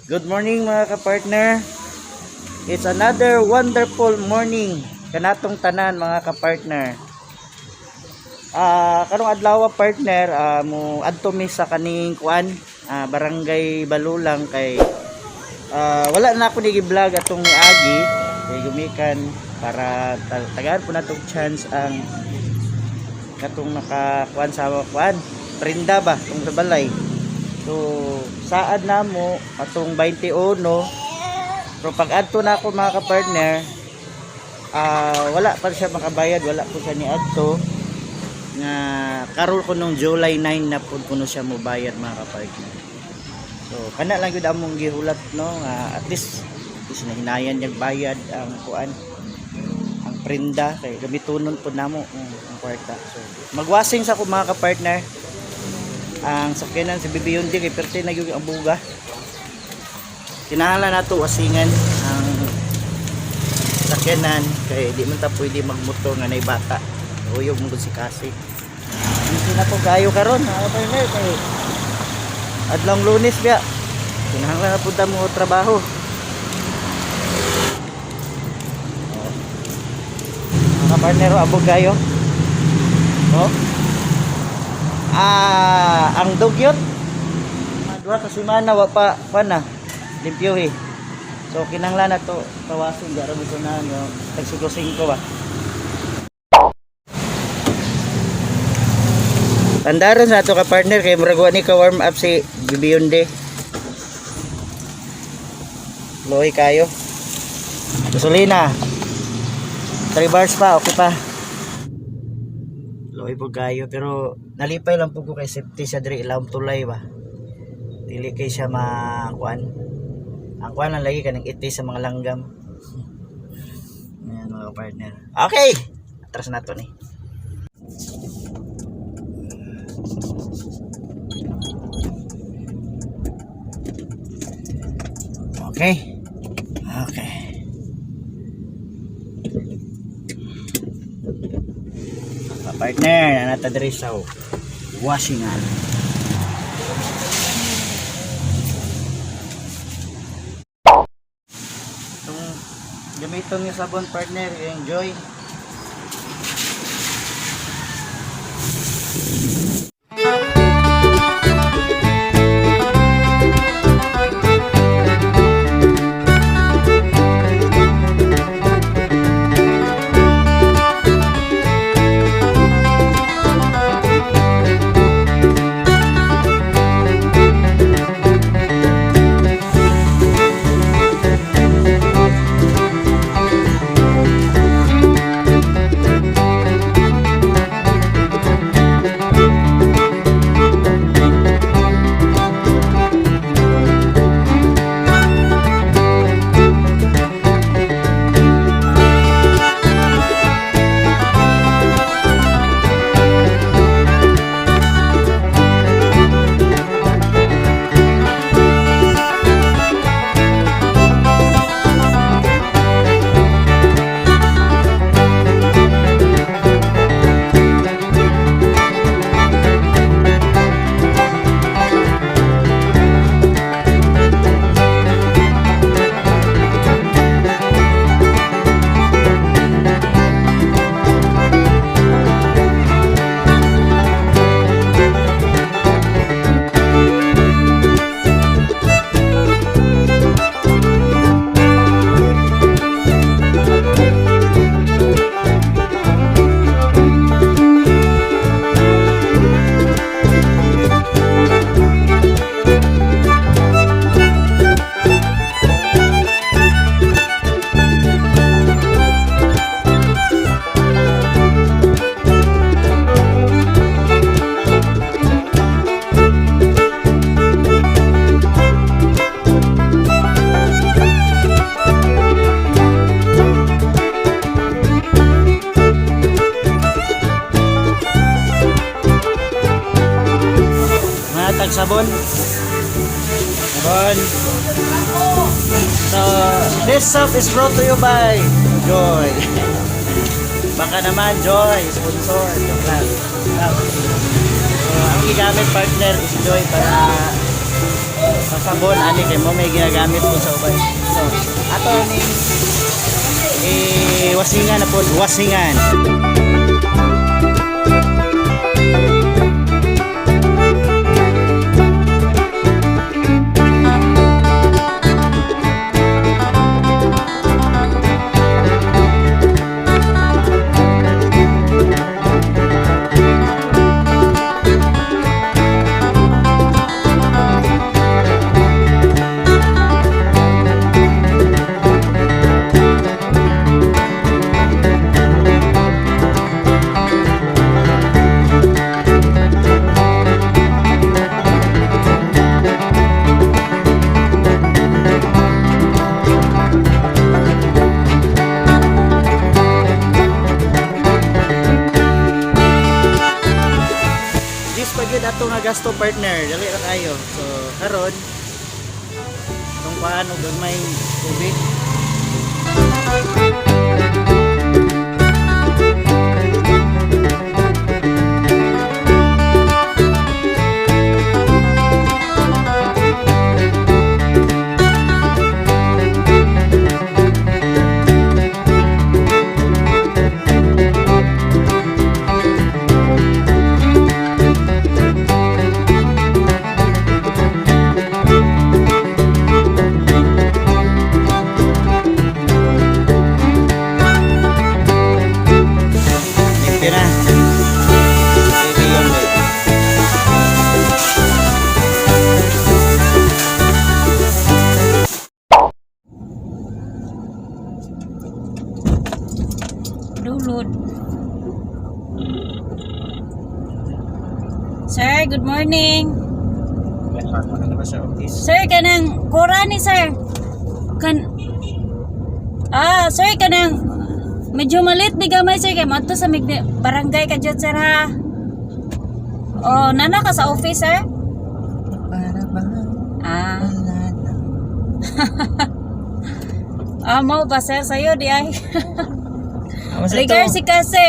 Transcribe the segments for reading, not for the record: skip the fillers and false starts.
Good morning, mga kapartner. It's another wonderful morning kanatong tanan, mga kapartner. Karong adlaw, partner, mo adto mi sa kaning kuan, Barangay Balulang, kay wala na ako ni vlog atong niagi kay gumikan para tagaan po natong chance ang katong nakakuan sa kuan prinda ba tong sa balay. So, saad na mo atong 21. Pero pag adto na ako, mga kapartner, wala pa siya makabayad, wala po siya ni adto nga karon ko nung July 9 na pud kuno siya mobayad, mga kapartner. So, kana lang gyud among gihulat, no, nga at least nahinayan niyang bayad ang kuan, ang prenda, kay gamitonon pud namo ang kwarta. So, magwasing sa ko, mga kapartner, ang sakyanan si Bibi Yundi kay perte na gyud ang buga. Kinahanglan nato wasingan ang sakyanan kay di man ta pwede magmotor nga nay bata. Uyog mo gud si Kasi. Busy na po kayo karon, mga partner, kay adlong Lunes biya. Kinahanglan na pud ta mo trabaho. Oh. Mga partner, oh, abog kayo. Oh. Ang dugyot. Mga 2 ka semana wa pa pa na limpyuhi. So kinahanglan na to tawasin di ra mo na no, tag 5 ba. Tandaron sa ato ka partner kay murag wa ni ka warm up si Bibiyonde. Luoy kayo. Gasolina. 3 bars pa, okay pa. Luoy po kayo pero nalipay lang po ko kay safety siya diri ilawom tulay ba. Dili kay siya makuan. Ang kuan lang lagi kanang iti sa mga langgam. Ayan, mga partner. Okay. Atras na to ni. Okay. Okay. Mga partner, nata diri sa washingan. Itong gamiton niyo sabon, partner, enjoy. Mga tag sabon. Sabon. So, this soap is brought to you by Joy. Baka naman, Joy, sponsor. Joke lang. So, ang gigamit, partner, is Joy para Ang sabon ani kay mo may ginagamit po sa uban. So, ato ni eh wasingan na po, wasingan. This pa gyud ato nga gasto, partner, dali ra kayo. So karon itong paano gamay tubig. Limpyo na. Baby yung baby. Dulod. Sir, good morning. Ano ba sa office? Sir, kanang kura ni sir. Kan Ah, sir, kanang medyo malit ni gamay sir kay moadto sa mig barangay ka jud sir ha. Oh, nana ka sa office, sir? Para ba Ah, wala na? ah mo ba sir sayo di ay. Amo sa Ligar to. si kasi.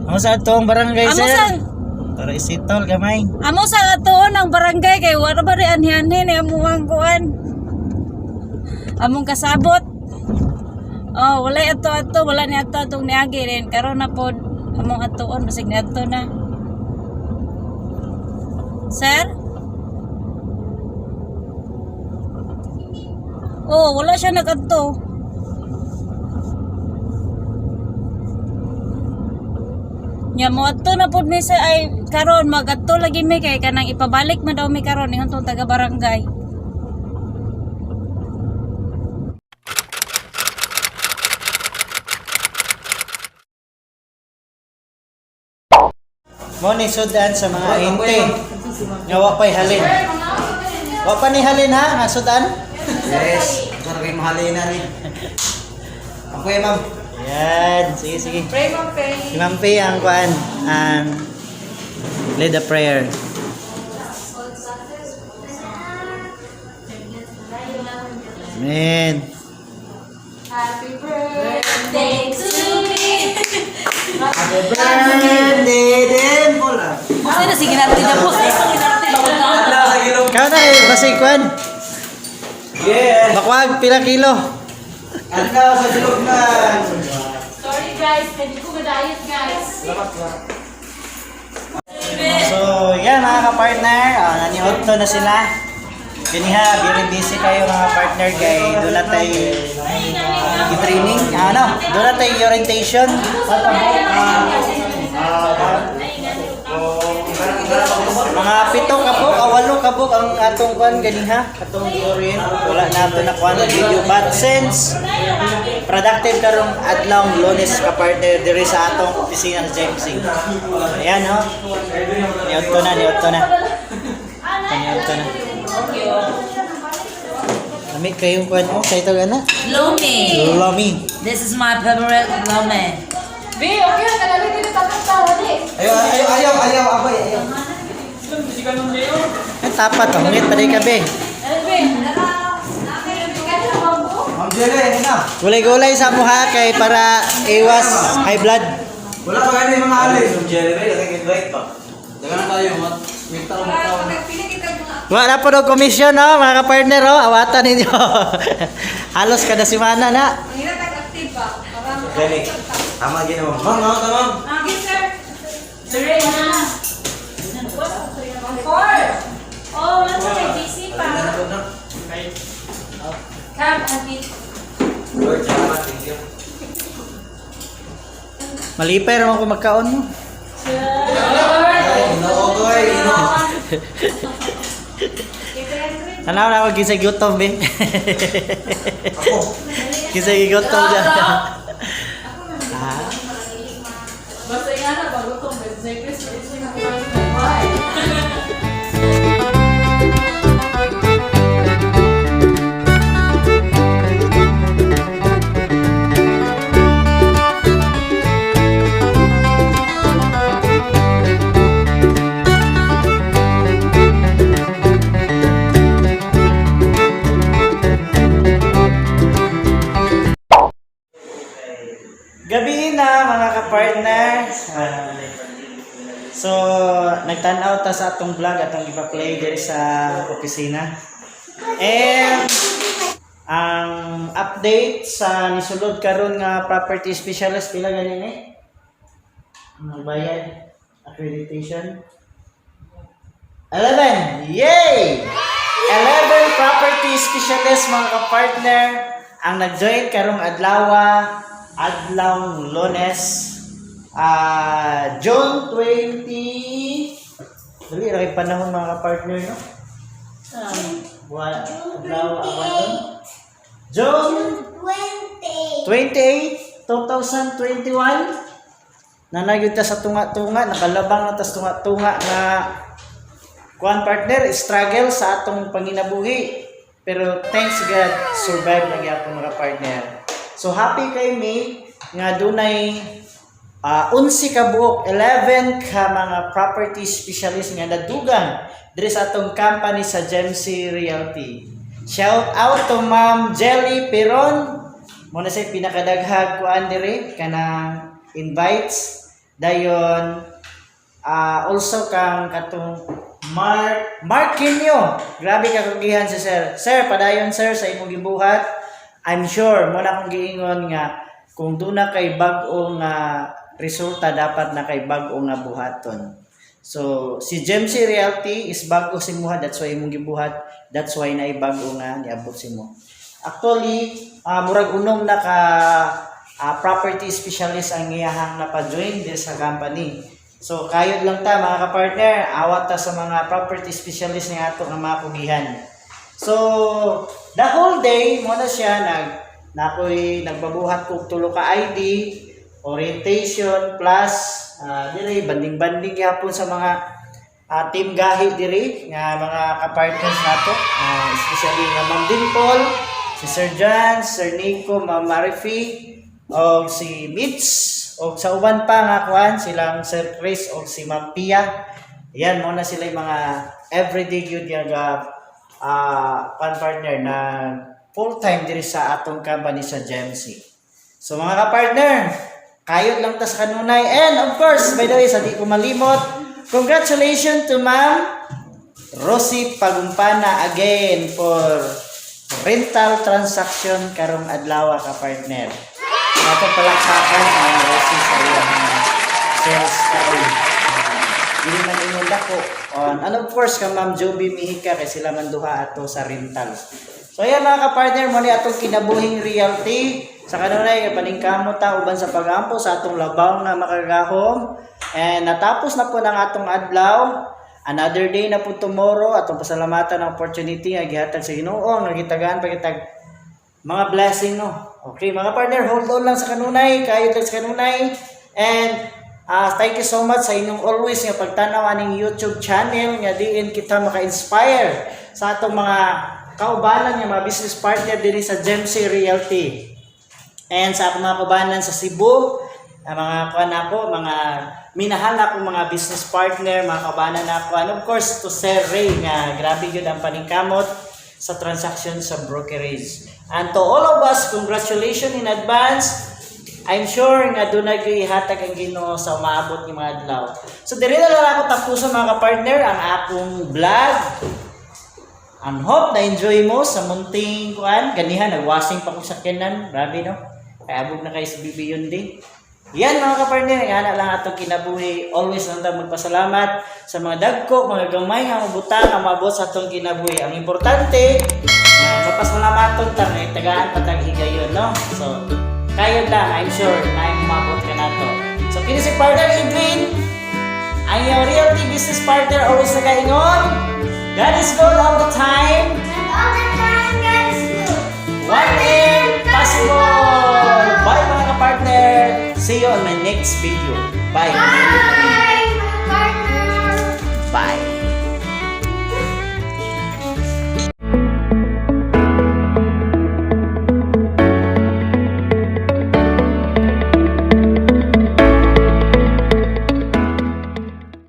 Amo sa atong barangay, Amo sir. sa Para isitol gamay. Amo sa atuon ang barangay kay wala ba ri anhianhin ni amuang kuan. Among kasabot. Oh, wala ato ato, wala ni ato atong niagi rin karon na pod among atuon basig niadto na. Sir? Oh, wala siya nagadto. Nya mo adto na pud mi sa ay karon magadto lagi mi kay kanang ipabalik man daw mi karon ingon tong taga barangay. Mo ni sudan sa mga ahente. Nga wa pa'y halin. Wa pa ni halin ha, nga sudan. Yes, ito na kayo mahalin na rin. Ako eh, ma'am. Yan, sige sige. Pray, Ma'am Faye. Si Ma'am Faye ang kuan, ang lead the prayer. Amen. Happy birthday to me. Happy birthday din pula. Basta na sige natin na po. Ikaw na eh, basta kuan. Yeah! Bakwag, pila kilo. Adlaw sa silugnan! Sorry guys, hindi ko ma-diet guys. So, yan mga ka-partner, naniodto na sila. Kiniha, very busy kayo mga partner kay doon na tayo i-training, ano, doon na tayo orientation. Mga pito kabuk, walo kabuk ang atong kuan ganiha, atong orient. Wala na ato na kuan video but since productive karong adlaw Lunes ka partner diri sa atong opisina sa JMC. Ayan ho. Niodto na, niodto na. Niodto na. Lamig kayong kuan oh, kay tawag ana. Lomi. Lomi. This is my favorite lomi. B, okay, tagalog din tapos tawa di. Ayaw, ayaw, ayaw, ayaw, aboy, ayaw. Ay, tapat oh, ngit pa ka be. Ano, B? Ma'am Jelly, ano na? Gulay-gulay sa muha kay para iwas high blood. Wala pa ganun yung mga alis. Ma'am Jelly, may nag-invite pa. Daga na tayo, ma'am. Wala pa daw komisyon, no, mga ka-partner, oh. Awatan ninyo. Halos kada semana na. Gani. Tama gina, ma'am. Ma'am, ma'am, ma'am. Sir, na. Four. Oh, wala sa kay GC pa. Come and eat. Lord, salamat. Thank you. Malipay raman ko magkaon mo. Inoo ko eh. Inoo. Tanaw na ako kisay gutom, be. Ako. Kisay gutom dyan. Ah. Basta nga na, bago tong Wednesday, Christmas, Why? Gabi na, mga ka-partner. Ah, so, nagtanaw ta sa atong vlog, atong ipa-play diri sa opisina. And ang update sa nisulod karon nga property specialist, pila ganin eh? Ang bayad accreditation 11! Yay! 11 property specialist, mga ka-partner, ang nag-join karong adlaw, adlaw Lunes, June 20. Dali ra kay panahon, mga ka-partner, no? Buwan, adlaw, awan doon. June 28, 2021. Nanagyud ta sa tunga-tunga, nakalabang na ta sa tunga-tunga nga kuan, partner, struggle sa atong panginabuhi. Pero thanks God, survive lang gyapon, mga partner. So happy kay mi nga dunay 11 ka buok, 11 ka mga property specialist nga nadugang diri sa atong company sa Gemc Realty. Shout out to Ma'am Jelly Peron. Mo na siya pinakadaghag kuan diri kanang invites, dayon also kang katong Mark Mark Kinyo. Grabe ka kugihan si sir. Sir, padayon, sir, sa imong gibuhat. I'm sure mo na akong giingon nga kung duna kay bag-o nga resulta, dapat na kay bag-o nga buhaton. So, si Gemc Realty is bag-o si muha, that's why imong gibuhat, that's why naay bag-o nga niabot si mo. Actually, murag unom na ka property specialist ang iyahang napa-join din sa company. So, kayod lang ta, mga ka-partner, awat ta sa mga property specialist nga ato nga mga kugihan. So, the whole day mo na siya nag nakoy nagbabuhat kog tulo ka ID, orientation plus diri banding-banding gyapon sa mga team gahi diri nga mga ka-partners nato, especially nga Ma'am Dimple, si Sir John, Sir Nico, Ma'am Marifi, og si Mitch, og sa uban pa nga kuan silang Sir Chris og si Ma'am Pia. Yan mo na sila yung mga everyday yun nga kuan, partner, na full time diri sa atong company sa GEMC. So mga ka-partner, kayod lang ta sa kanunay. And of course, by the way, sa di ko malimot, congratulations to Ma'am Rosie Pagumpana again for rental transaction karong adlaw, ka partner. Ato palakpakan ang Rosie sa iyang sales karon. Dili man ingon dako. And of course, kang Ma'am Joby Mihika kay sila man duha ato sa rental. So ayan, mga ka-partner, mo ni atong kinabuhing realty. Sa kanunay paningkamot ta uban sa pagampo sa atong labaw nga makagahom. And natapos na po ng atong adlaw. Another day na po tomorrow, atong pasalamatan ang opportunity nga gihatag sa Ginoo nga gitagaan pa kitag mga blessing, no. Okay, mga partner, hold on lang sa kanunay, kayod lang sa kanunay. And thank you so much sa inyong always nga pagtanaw aning YouTube channel nga diin kita maka-inspire sa atong mga kaubanan nga mga business partner dinhi sa Gemc Realty. And sa akong mga kaubanan sa Cebu, ang mga kuan ako, mga minahal akong mga business partner, mga kaubanan ako, and of course to Sir Ray nga grabe gyud ang paningkamot sa transaction sa brokerage. And to all of us, congratulations in advance. I'm sure nga dunay gyud ihatag ang Ginoo sa umaabot nga mga adlaw. So diri na lang ako tapuson, mga kapartner, ang akong vlog. And hope na enjoy mo sa munting kuan. Ganihan, nagwasing pa ko sa sakyanan. Grabe, no? Kaya abog na kayo sa BB Yundi. Yan, mga kapartner, nga na lang atong kinabuhi. Always lang tayo magpasalamat sa mga dagko, mga gamay nga mabutang nga maabot sa atong kinabuhi. Ang importante, na mapasalamaton ta nga tagaan pa tag higayon, no? So, kayo lang, I'm sure, na umabot ka nato. So, kini si partner Edwin, ang iyong realty business partner, always nagaingon, God is good all the time. And all the time, God is good. One possible! Bye, mga kapartner! See you on my next video. Bye! Bye, mga partner. Bye!